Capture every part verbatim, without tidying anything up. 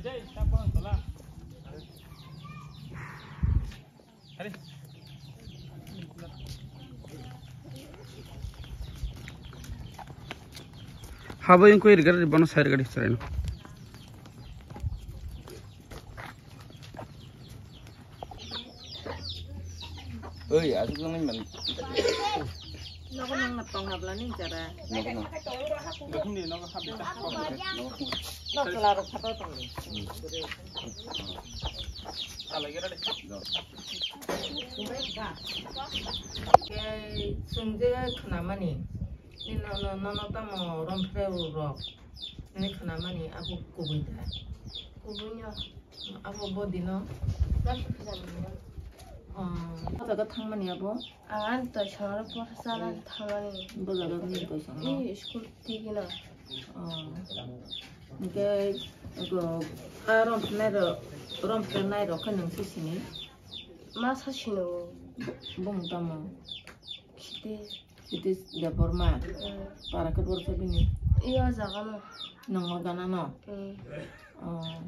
Habo yang koi rigar di bono sai rigar di sarai no. Oi, asuk nang man. Nogo nang na tong habla ni jara. Nogo nang. Nogo nang. Nogo nang. Nogo nang. Hmm. Alai gara de. Chwng je khnamani, nini nono, nono tamo romphreu rok, nini khnamani abo kubui da? Kubui no. Abo bodino. Oh, o jaga thangmani abo? Ang ani toisongo porsa chana thangmani. Bo jaga nini toisongo? Ni school tigino. Oh. Hingke, ego, a romphnai rok, romphnai rok khe nwng sisini? Ma sasino. Bung tamo? Khiti. Khiti Debbarma. Mm. Para khe borok bini? Iyo jagano. Nongo ganano? Mm. Oh.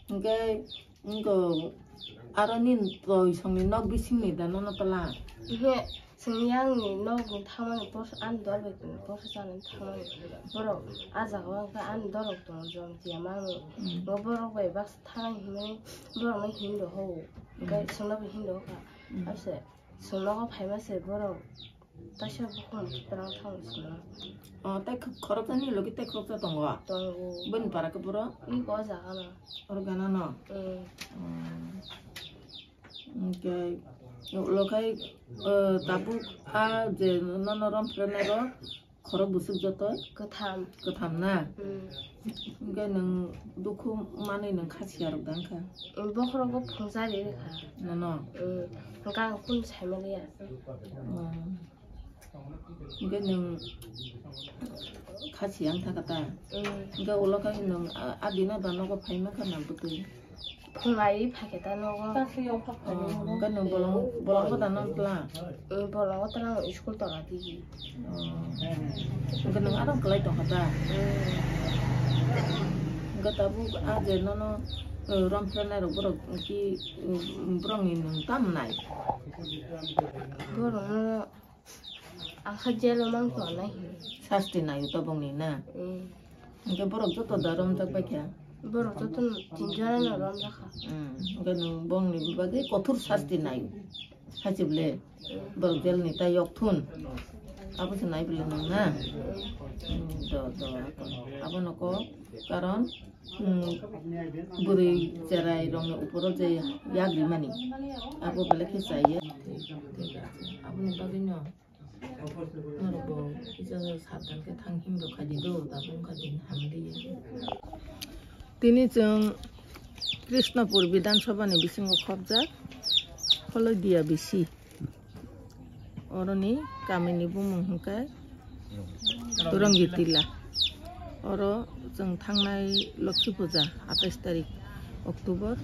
Hingke, wngko aro nini toisongni nok bisingni da nono tola? Ihe, chwng yangni nokni thangmani porsa, ani dol bai porsa chanani thangmani. Borok a jaga o wngkha ani dol rok tongo, Jomtiya mangni. Mm. Bo borok bai baksa thanai hinmani borokno hindo ho. Hingke, mm, chwngno bo hindo ho kha. Mm. Ase, chwng nogo phaima se borok. Kaisa bukhum twrang thang sima. Oh, tai khoroksa ni logi tai khoroksa tongo. Tongo. Bini para khe boro? Ni ko jaga no. Oro gana no? Mm. Mm. Hingke ulo khai, eh, tabuk a je nono romphrena ro khorok busuk joto? Kwtham. Kwtham na? Mm. Hingke nwng dukhu manwi nwng kha siya rok da wngkha? Mm, bokhorogo phungjari rikha. Nono? Mm. Hingke ang kunu saimaliya. Mm. Hingke nwng kha siya wngkha kha ta? Mm. Hingke ulo khai nwng a, a dino da nogo phaima kha na bwtwi? Phungai phai khe ta nogo. Oh, hingke nwng bolong, bolong bo da no tla? Mm, bolong bo tla, school tola di. Oh. Hingke nwng aro kwlai tongkha ta? Mm. Hingke tabuk a je nono, eh, romphrena rok borok ki, eh, borokni nwng tam nai? Borokno ang kha jail o mang tongnai hinwi. Sasti nai tabukni na? Mm. Hingke borok joto da romjak bai kha? Borok joto tinjon no romjak kha. Mm. Hingke nwng bongni bagwi kothor sasti nai. Hachibwle borok jail ni ta yok thun. Abo se nai bwle nwng na? Hmm, do, do, abo no ko karon, hmm, bwrwi cherai rok ni upor o je yak rimani abo belai khe chaya. Abo ni bagwi no norok bo kisa sabdan khe thang him rok khai di do, tabuk wngkha din hamdi. Tini chwng Krishnapur Bidhan Sabha ni bisingo khopjak Holodia bisi. Oroni kamini bumung hwnkhe Rongitila. Oro chwng thangnai Lokhi Puja, atais tarik October,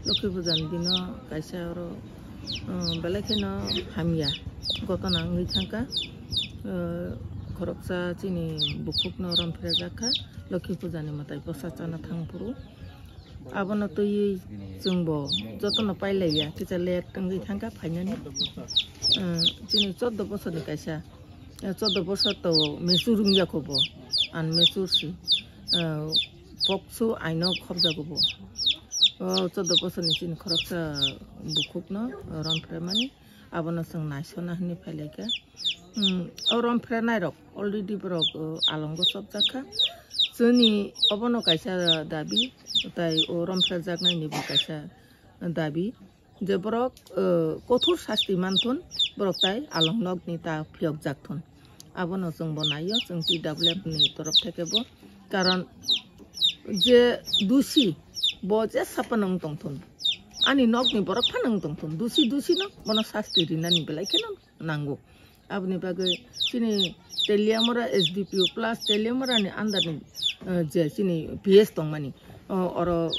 Lokhi Puja ni dino kaisa oro, um, belai kheno hamya gotona wngwi thangkha. Uh, khoroksa chini bukhukno romphrejakha Lokhi Puja ni mwtai bwsa chana thangphuru. Abono twiwi chwngbo jotono pailaiya, kisa late wngwi thangkha phainani. Uh, chini choddo bosorni kaisa, uh, choddo bosor to mature wngya kho bo, unmature si, uh, pokso aino khopjago bo. O choddo bosorni chini khoroksa bukhukno ron phremani, abono chwng naisona hinwi phailaikha. Hmm, o rom phrenai rok already borok, uh, alongo chopjak kha. Chwngni obono kaisa dabi, tai o rom phrejaknai ni bo kaisa dabi. Je borok, uh, kothor sasti manthun, borok tai along nokni ta phiyokjak thun. Abono chwng bo naio, chwng T W F ni torof theke bo. Karon je dusi, bo je sapa nang tongthun. Ani nokni borok pha nang tongthun. Dusi, dusi no, bono sasti rinani belai kheno nango. Aboni bagwi chini Teliamura S D P O plus Teliamura ni under ni, eh, je chini P S tongmani, o, oro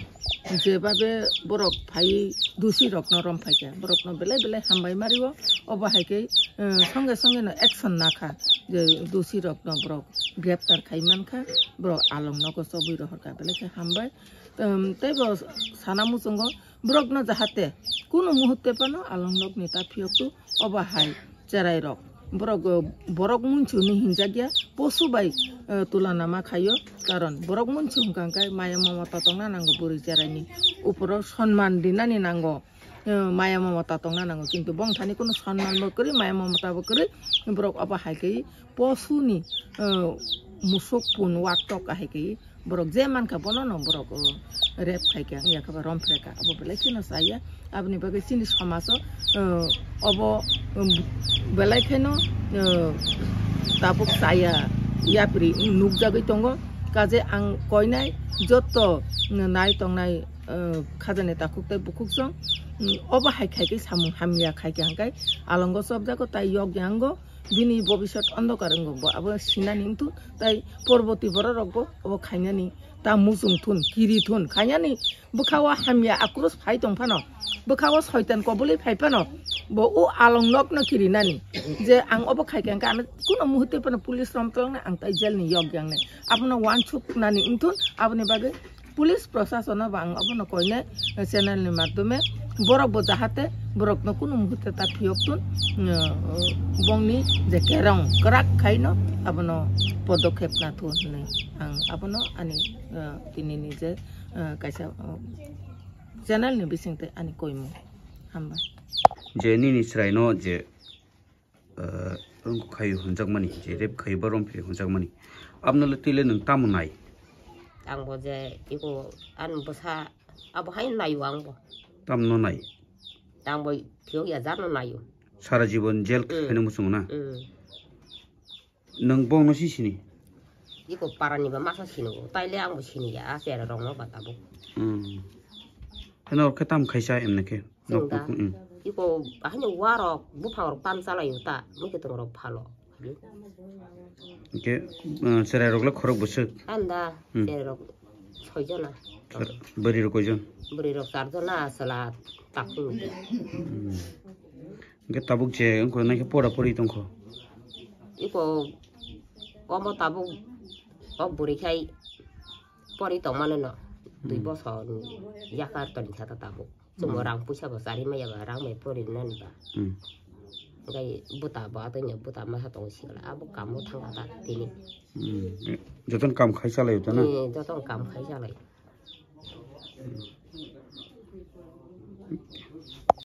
jebabe borok phai dusi rokno rom phaikha, borokno belai belai hambai mario. Obo hai khe, eh, songe songe no action nakha, je dusi rokno borok greptar khai mankha, borok along nogo chobwi rohorkha, belai khe hambai. Tei bo sana muchungo borokno jahate kuno muhutte phano alongnokni ta phiyoktu obo hai cherai rok. Borok, borok munsuni hinjakya posu bai, eh, tulana ma khaio. Karon borok munsu hwnkha hwnkhe maya mamata tongna nango, bwrwi cheraini uporo sonman rinani nango. Eh, maya mamata tongna nango, kintu bongthani kuno sonman bo kwrwi, maya mamata bo kwrwi, borok obo hai khe posuni, eh, musuk pun waktok hai khe borok je mankha bono no borok, eh, rep khai kha, wngya khe ba rom phre kha, abo belai kheno chaya. Aboni bagwi chini somajo, eh, obo, um, belai kheno, eh, tabuk chaya yapri nukjagwi tongo. Kaje ang koinai jotto nai tongnai, eh, khajani takhuk tei bukhuk song, mm, obo hai khai khe samung hamya khai khe hwnkhe alongo chopjago tai yok yango. Bini bobiswt ondokar wngo, bo abo sinani wngthun, tai porboti borok rokbo abo khainani ta muchung thun, kiri thun, khainani bwkha o hamya akrus phai tong phano, bwkha o soitan koboli phai phano, bo o along nokno kirinani je ang obo khai khe hwnkhe ano kuno muhurte phano police romtolokno ang tai jail ni yok yangnai, abono wansuk nani wngthun. Aboni bagwi police prosasono bo ang obono koinai channel ni madhyome borok bo jahate borokno kunu muhurte ta phiyok tun, eh, bongni je kerong kwrak khaino abono podokhep na thu hinwi ang abono ani, eh, tini ni je, eh, kaisa, eh, channel ni bisingtwi ani koimung. Hamba. Je nini chwraino je, eh, wngkha khayu hwnjakmani, je rep khayu ba romphri hwnjakmani. Abnole twile nwng tamo nai? Ang bo je iko an bwsa abo hai naio ang bo. Tamno nai? Ang bo phiyok ya jano naio. Sara jibon jail Mm. khaino muchungo na? Mm. Nwng bongno si sini? Iko parani ba masa sini bo. Taile ang bo sini ya, a chera rokno ba tabuk. Mm. Heno khe tam khaisa emne khe. Chwng da. Nokni, mm. Iko ahani warok, buphang rok tam chalai uta, mui khe tong rok phalo. Hwnkhe, uh, cherai rok le khorok bwswk? Anda, Hmm. cherai rok soi jona. Bwrwi rok koi jon? Bwrwi rok char jona, chwla takhuk. Hmm. Hwnkhe tabuk je wngkha nai khe pora pori tongkho? Iko omo tabuk o bwrwi khai pori tongmani no. Dui Hmm. bosor ni yakar toni kha ta tabuk. Chwngbo Hmm. rang puisa bo chari maya ba rang bai pori nani ba. Hmm. Gai buta bo atwi ni buta masa tongo sikla abo kamo thangkha ta tini. Hmm. Joton kam khai chalai uta na? Eh, joton kam khai chalai.